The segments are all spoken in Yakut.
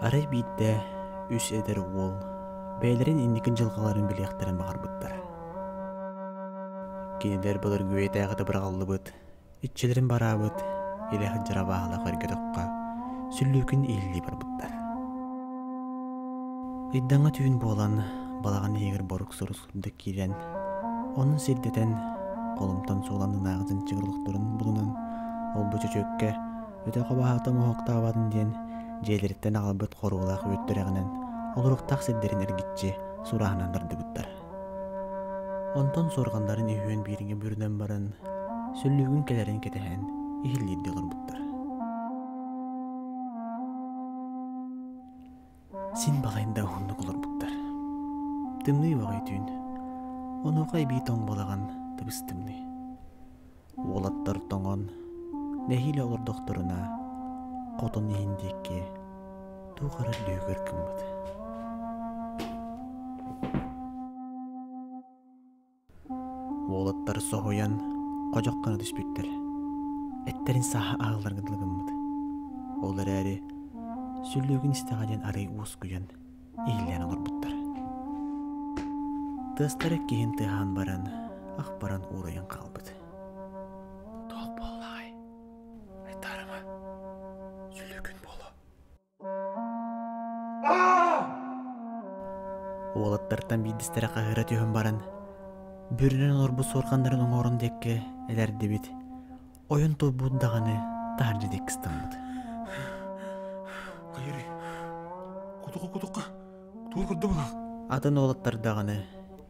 Арай биирдэ үс эдэр уол бэйэлэрин инники дьылҕаларын билиэхтэрин баҕарбыттар. Кинилэр былыргы үйэтээҕитэ быраҕыллыбыт, иччилэрин бараабыт, илэ сылдьар абааһылаах өргөтөххө сүллүүкүн иһиллии барбыттар. Ыйдаҥа түүн буолан, балаҕан иһигэр борук-сорук курдук киирэн, онон сирдэтэн, холумтан суоланнынаах дьанчыгыр олохторун булунан, олбу чөчүөккэ өтөх абааһыта моһуоктаабатын диэн дьиэлэриттэн аҕалбыт хоруолаах үөттэрэҕинэн олоруохтаах сирдэрин эргиччи сурааһынан тардыбыттар. Онтон суорҕаннарын үһүөн бииргэ бүрүнэн баран, сүллүүгүн кэлэрин кэтэһэн иһиллиирдии олорбуттар. Син балайын да уһуннук олорбуттар. Тымныы баҕайы түүн. Онуоха эбии тоҥ балаҕан тыбыс-тымныы. Уолаттар тоҥон, нэһиилэ олордохторуна, хотон иһин диэки туох эрэ лүһүгэр гыммыт. Уолаттар соһуйан, ходьох гына түспүттэр. Эттэрин сааһа аһылларга дылы гыммыт. Ол эрээри сүллүүкүн истэҕэ диэн арый уоскуйан, иһиллээн олорбуттар. Тыастара киһин тыаһаан баран, ах баран уурайан хаалбыт. Туох буоллаҕай? Айтаарыма, сүллүүкүн буолуо. Уолаттартан биирдэстэрэ хаһыыра түһэн баран, бүрүнэн олорбут суорҕаннарын оҥорон диэки элэрдибит, ойон турбут даҕаны таһырдьа диэки ыстаммыт. Хайырый, кутука кутука, тугу көрдө булах? Атын уолаттар даҕаны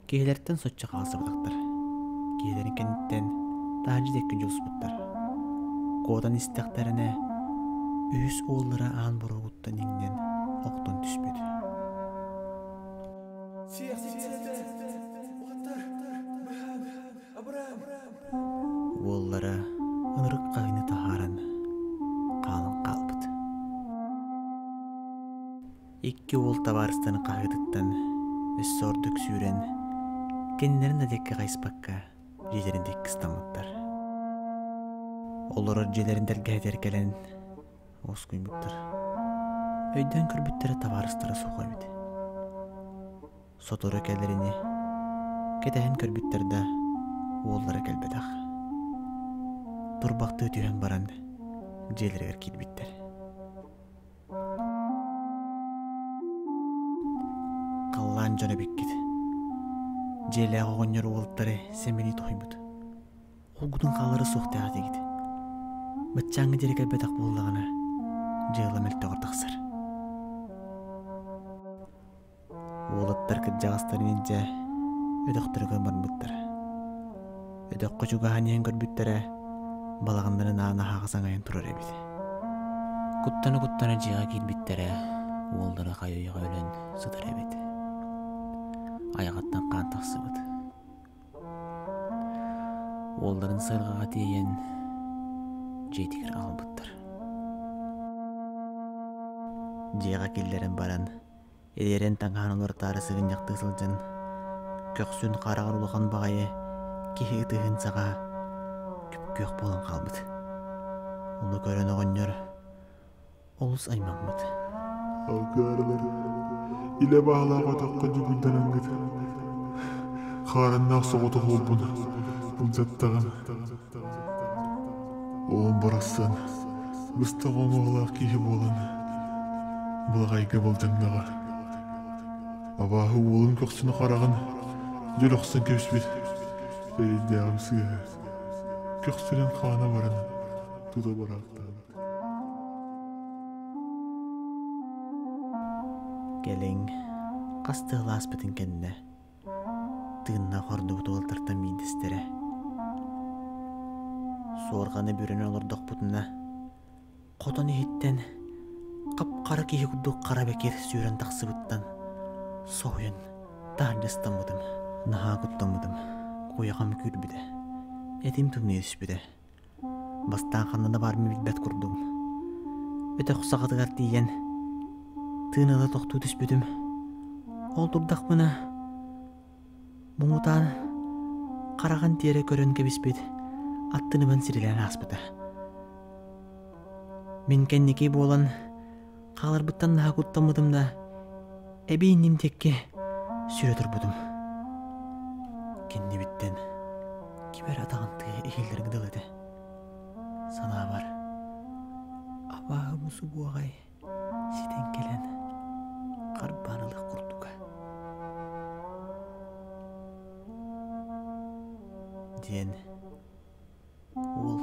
киһилэртэн соччо хаалсыбатахтар. Киһилэрин кэнниттэн таһырдьа диэки дьулуспуттар. Куотан истэхтэринэ, үһүс уоллара аан боруогуттан иҥнэн охтон түспүт. Уоллара ынырык хаһыыны таһааран хаалан хаалбыт. Икки уол табаарыстарын хаһыытыттан өссө ордук сүүрэн, кинилэрин да диэки хайыспакка дьиэлэрин диэки ыстаммыттар. Олорор дьиэлэрин тэлгэһэтигэр кэлэн уоскуйбуттар. Өйдөөн көрбүттэрэ табаарыстара суох эбит. Сотору кэлэрини кэтэһэн көрбүттэр да, уоллара кэлбэтэх. Турбахтыы түһэн баран дьиэлэригэр киирбиттэр. Халлаан дьоно эбиккит. Дьиэлээх оҕонньор уолаттары сэмэлии тоһуйбут. Холгутун хаалара суохтаах этигит. Баччааҥҥа диэри кэлбэтэх буоллаҕына, дьыала мөлтөҕөр тахсар. Уолаттар кырдьаҕастарын илдьэ өтөхтөрүгэр барбыттар. Өтөххө чугаһаан иһэн көрбүттэрэ, балаҕаннарын аана аһаҕас аҥайан турар эбит. Куттана-куттана дьиэҕэ киирбиттэрэ, уоллара хайа-үйэҕэ өлөн сытар эбит. Айаҕыттан хаан тахсыбыт. Уолларын сыарҕаҕа тиэйэн дьиэтигэр аҕалбыттар. Дьиэҕэ киллэрэн баран, Ириэрэн таҥаһын олортоору сыгынньахтыы сылдьан, көхсүн хараҕар улахан баҕайы киһи ытыһын саҕа күп-күөх буолан хаалбыт. Ону көрөн оҕонньор олус аймаммыт. Алгаарылар илэ баалаах отоххо дьугуйданаҥҥыт хаараннаах соҕотох уолбун былдьаттаҕым. Уолум барахсан быстах оҥоһулаах киһи буолан былаҕайга былдьаҥнаҕа. Абааһы уолун көхсүн хараҕын дьөл охсон кэбиспит эрэйдээҕим сыыһа көхсүнэн хаана баран тута бараахтаабыт. Кэлиҥ, хас тыал ааспытын кэннэ Тыыннаах ордубут уолаттартан биирдэстэрэ Суорҕаны бүрүнэн олордохпутуна, хотон иһиттэн хап-хара киһи курдук хара бэкир сүүрэн тахсыбыттан соһуйан таһырдьа ыстаммытым, наһаа куттаммытым, куйаҕам күүрбүтэ, этим тымныйа түспүтэ. Бастаан ханна да баарбын билбэт курдугум. Өтөх саҕатыгар тиийэн, тыын ыла тохтуу түспүтүм. Ол турдахпына, муҥутаан хараҕын тиэрэ көрөн кэбиспит аттыныбын сирилээн ааспыта. Мин кэнники буолан, Хааларбыттан наһаа куттаммытым да, эбии инним диэки сүрэ турбутум. Кэннибиттэн ким эрэ атаҕын тыаһа иһиллэргэ дылы этэ. Санаабар, абааһы мусубуоҕай ситэн кэлэн харбаан ылыах курдуга. Диэн уол